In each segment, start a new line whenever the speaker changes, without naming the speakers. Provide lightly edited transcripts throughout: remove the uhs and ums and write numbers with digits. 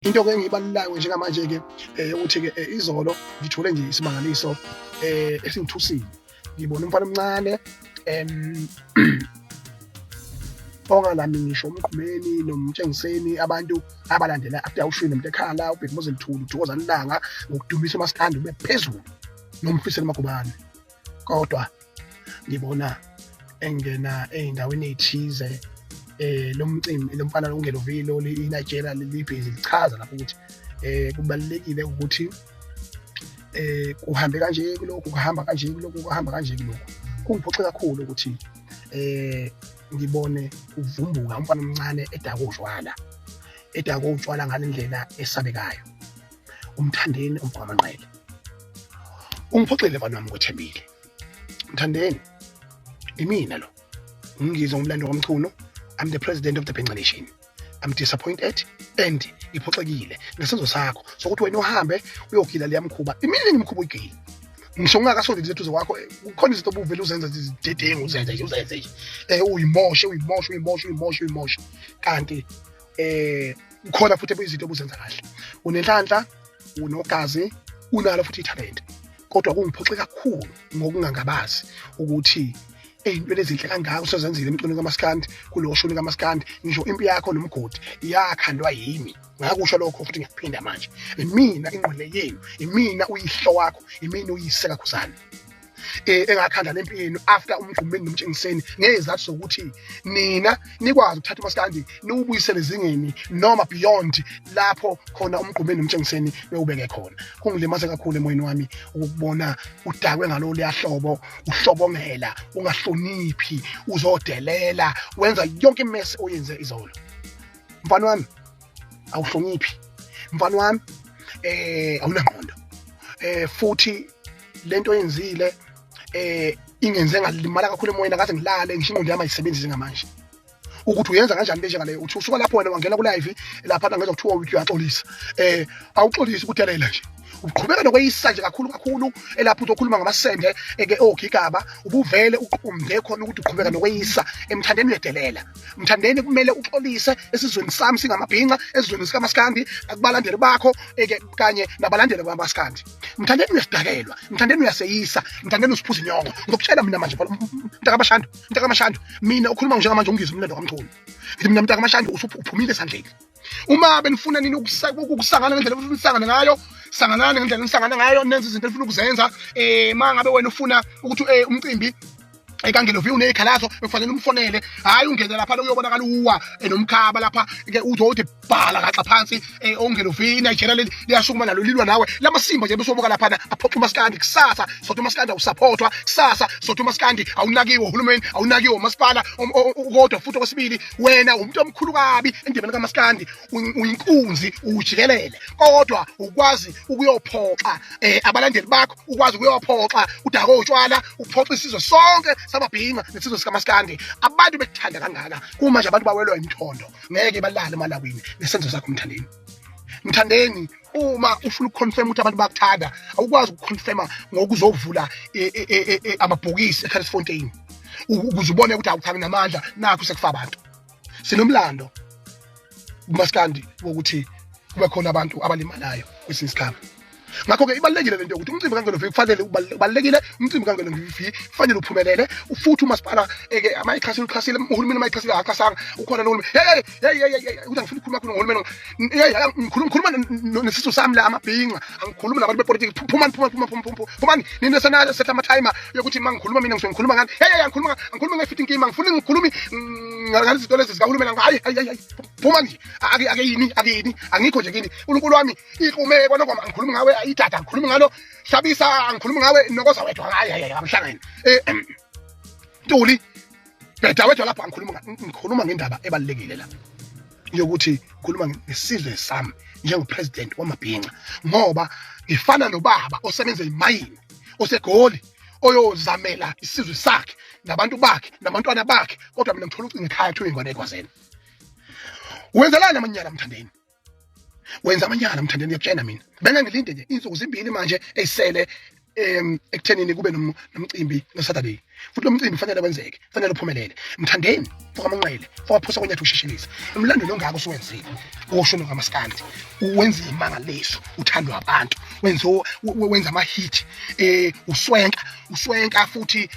Into ke engiyibalulayo njengamanje ke ukuthi ke izolo ngithole nje isimangaliso esingithusile. Ngibona umfana omncane ongalami ngisho uMgqumeni noMtshengiseni, abantu abalandela after ushwini noMntekhala, uBheki Mthuli, uThokozani Langa ngokudumisa umaskandi ube phezulu noMfisela Magubane. Kodwa ngibona engena ey'ndaweni ey'thize lo mcimbi, lo mfana ungelovilo iNigeria libhizi lichaza lapho ukuthi kubalulekile ukuthi kuhambe kanje kulokhu, kuhamba kanje kulokhu, kuhamba kanje kulokhu. Kungiphoxe kakhulu ukuthi ngibone kuvumbuka umfana omncane edakwe utshwala, edakwe utshwala ngale ndlela esabekayo. UMthandeni umgwamanqele ungiphoxile mfana wami, ngikwethembile Mthandeni. Imina lo ngizwe ngumlando kwaMchunu. I'm the president of the Bhinca Nation. I'm disappointed and ngiphoxekile ngesenzo sakho sokuthi wena uhambe uyogila leya mkhuba. Iminingi imikhuba uyigile ngisho ungakasondeli eduze kwakho, kukhona izinto obuvele uzenza zidedengu, uzenze nje, uzenze nje, uyimoshe, uyimoshe, uyimoshe, uyimoshe, uyimoshe, kanti kukhona futhi izinto obuzenza kahle. Unenhlanhla, unogazi, unalo futhi ithalente, kodwa kungiphoxe kakhulu ngokungangabazi ukuthi ey'ntweni ezinhle kangaka usezenzile emculweni kamaskandi, kulowo shuni kamaskandi. Ngisho impi yakho nomgodi yakhandwa yimi, ngakusho lokho futhi ngiyakuphinda manje. Imina ingqwele yenu, imina uyihlo wakho, imina uyise kaKhuzani engakhanda lempi yenu after uMgqumeni noMtshengiseni, ngezathu zokuthi nina nikwazi ukuthatha umaskandi niwubuyisele ezingeni noma beyond lapho khona uMgqumeni noMtshengiseni bewubeke khona. Kungilimaze kakhulu emoyeni wami ukubona udakwe ngalo liyahlobo, uhlobongela, ungahloniphi, uzodelela, wenza yonke imess oyenze izolo. Mfana wami, awuhloniphi mfana wami, awunangqondo, futhi lento oyenzile ingenze ngalimala kakhulu emoyeni, akaze ngilale ngisho, ingqondo yami ayisebenzisi ngamanje ukuthi uyenza kanjani le njengaleyo. Uthi usuka lapho wena wangena ku-live lapha, ngezwa kuthiwa uthi uyaxolisa. Awuxolisi, ukudelela nje, uqhubeka nokweyisa nje kakhulu kakhulu elapho uzokhuluma ngamasende eke ogigaba, ubuvele uqonde khona ukuthi uqhubeka nokweyisa. Emthandeni uyedelela. Mthandeni, kumele uxolise esizweni sami singamabhinca, esizweni sikamaskandi, akubalandeli bakho eke kanye nabalandeli bamaskandi. Mthandeni, uyasidakelwa. Mthandeni, uyaseyisa. Mthandeni, usiphuza inyongo. Ngizokutshela mina manje, mntakamashandu, mntakamashandu, mina ukhuluma njengamanje ungizwe umlando kaMchunu. Ngithi mina, mntakamashandu, usuphumile esandleni. Uma benifuna nini ukusangana ngendlela efuna ukusangana ngayo, sanganani ngendlela enisangana ngayo, nenze izinto enifuna ukuzenza. Ma ngabe wena ufuna ukuthi umcimbi ekangelovi uneyikhalazo, bekufanele umfonele, hhayi ungene lapha uyobonakala uwa nomkhaba lapha ke, uzothi bhala kaxa phansi ongelovi. INigeria leli liyasukuma nalo lilwa nawe, lamasimba nje besobuka laphana aphoqa umaskandi. Kusasa sothi umaskandi awusaphothwa, kusasa sothi umaskandi awunakiwe uhulumeni, awunakiwe umasipala. Kodwa futhi okwesibili, wena umuntu omkhulu kabi endimeni kamaskandi, uyinkunzi ujikelele, kodwa ukwazi ukuyophoxa abalandeli bakho, ukwazi ukuyophoxa udako utshwala, uphoxa isizwe sonke samabhinca nesizwe sikamaskandi. Abantu bekuthanda kangaka, kumanje abantu bawelwa imthondo, ngeke balale emalawini nesenzo sakho Mthandeni. Mthandeni, uma ufuna ukuconfirm ukuthi abantu bayakuthanda, awukwazi ukuconfirma ngokuzovula amabhokisi eCarisfontein ukuze ubone ukuthi awuthami namandla. Nakho sekufa abantu. Sinomlando kumaskandi wokuthi kube khona abantu abalimalayo kwesinye isikhathi. Ngakho-ke ibalulekile lento yokuthi umcimbi kaNgelovi kufanele, ubalulekile umcimbi kaNgelovi, kufanele uphumelele futhi umasipala eke amayixhasile uxhasile, uhulumeni amayixhasile akaxhasanga, ukhona lo hulumeni. Hey hey hey hey, ukuthi angifuni ukukhuluma kakhulu ngohulumeni. Hey, ngikhuluma nesisu sami la, amabhinca, angikhulumi nabantu bepolitiki. Phumani, phumani, phumani, phumani, phumani nina, sena setha ama-timer yokuthi uma ngikhuluma mina ngisuke ngikhuluma ngani. Hey hey, angikhuluma, angikhulumi ngefithi inkima, ngifuna ngikhulumi ngalezi zinto lezi zikahulumeni. Hayi hayi hayi, phumani nje, ake ake yini, ake yini, angikho nje kini. Unkulunkulu wami iqume kwanongoma, angikhulumi ngawe. Idada, angikhulumi ngalo. Hlabisa, angikhulumi ngawe. Nokoza wedwa, hayi hayi, amhlangene. Ntuli bheda wedwa lapho, angikhuluma, ngikhuluma ngendaba ebalulekile la yokuthi khuluma ngesizwe sami njengopresident wamabhinca, ngoba ngifana nobaba osebenza emayini oseGoli oyozamela isizwe sakhe nabantu bakhe nabantwana bakhe, kodwa mina ngithola ucingo ekhaya kuthiwa ingane ekwazeni. Wenzelani amanyala Mthandeni? Wenza amanyala Mthandeni, ngiyakutshela mina. Bengangilinde nje insuku zimbili manje eyisele ekuthenini kube nomcimbi noSaturday. Futhi lo mcimbi fanele wenzeke, fanele uphumelele. Mthandeni, mfokaManqele, mfokaphosa konyathi usheshilisa. Emlandweni ongaka osuwenzile, osho ngamaskandi, wenza imangaliso, uthandwa abantu, wenza wenza ama-hit, uswenka, uswenka futhi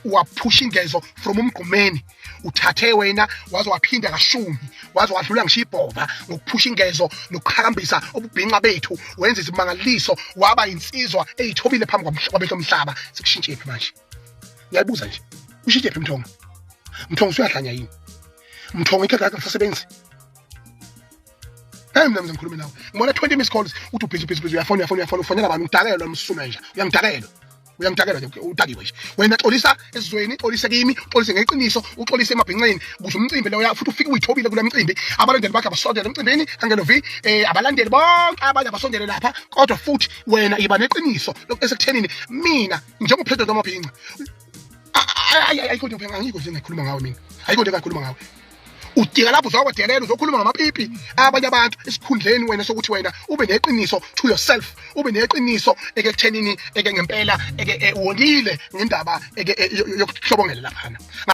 waphusha ingezo from umgqumeni. Uthathe wena waze waphinda kashumi, waze wadlula ngisho ibhova ngokuphusha ingezo nokuqhakambisa ububhinca bethu, wenza izimangaliso, waba insizwa eyithobile phambi kwabehlo omhlaba. Sekushintshephi manje? Ngiyayibuza nje, ushintshephi Mthongo? Mthongo usuyahlanya yini? Mthongo ikhekhe lakho lisasebenzi? Hey, mina ngikhulume nawe, ngibona 20 miss calls, uthi ubhizi ubhizi ubhizi, uyafona uyafona uyafona, ufonela bani? Udakelwa msume nje, uyangidakela, uyangidakela nje, udakiwe nje wena. Xolisa esizweni, xolise kimi, uxolise ngeqiniso, uxolise emabhinqeni ukuze umcimbi loya futhi ufike uyithobile kule mcimbi. Abalandeli bakhe abasondele emcimbini kangelo v, abalandeli bonke abanye abasondele lapha, kodwa futhi wena iba neqiniso esekuthenini mina njengopresident wamabhinca, ayikho into, angikho nje engakhuluma ngawe mina, ayikho into engakhuluma ngawe. Udika lapho uzokwadelela, uzokhuluma ngamapipi abanye abantu esikhundleni wena sokuthi wena ube neqiniso to yourself, ube neqiniso ekuthenini eke ngempela eke wonile ngendaba eke yokuhlobongela laphana.